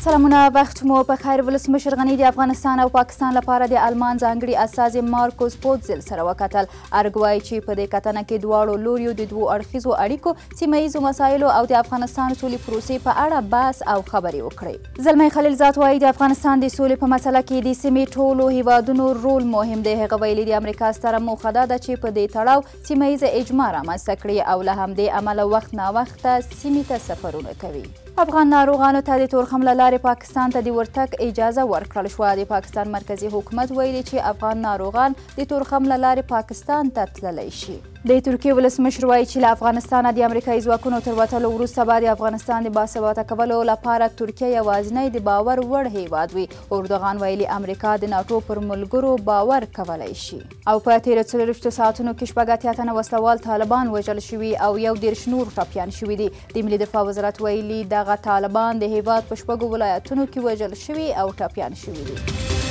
سلامونه، وخت مو په خیر. ولسمشر غني د افغانستان او پاکستان لپاره د آلمان ځانګړي استازي مارکوس پوتزل سره وکتل. ارګ وایي چې په دې کتنه کې دواړو لوریو د دوو اړخیزو اړیکو، سیمه ییزو مسایلو او د افغانستان سولې پروسې په اړه بحث او خبرې وکړې. زلمی خلیلزاد وایي د افغانستان د سولې په مسله کې د سیمې ټولو هیوادونو رول مهم دی. هغه ویلي د امریکا ستره موخه دا ده چې په دې تړاو سیمه ییزه اجماع رامنځته کړي او له همدې امله وخت ناوخته سیمې ته سفرونه کوي. افغان ناروغانو ته د تورخم له لارې پاکستان ته د ورتګ اجازه ورکړل شوه. د پاکستان مرکزي حکومت ویلي چې افغان ناروغان د تورخم له لارې پاکستان ته تللی شي. د ترکیې ولسمشر وایي چې له افغانستانه د امریکایي ځواکونو تر وتلو وروسته به د افغانستان د باثباته کولو لپاره ترکیه یوازینی د باور وړ هیواد وي. اردوغان ویلي امریکا د ناټو پر ملګرو باور کولی شي. او په تېرو 24 ساعتونو کې 86 تنه وسلهوال طالبان وژل شوي او 31 نور ټپیان شوي دي. د ملي دفاع وزارت ویلي دغه طالبان د هیواد په 6 ولایتونو کې وژل شوي او ټپیان شوي دي.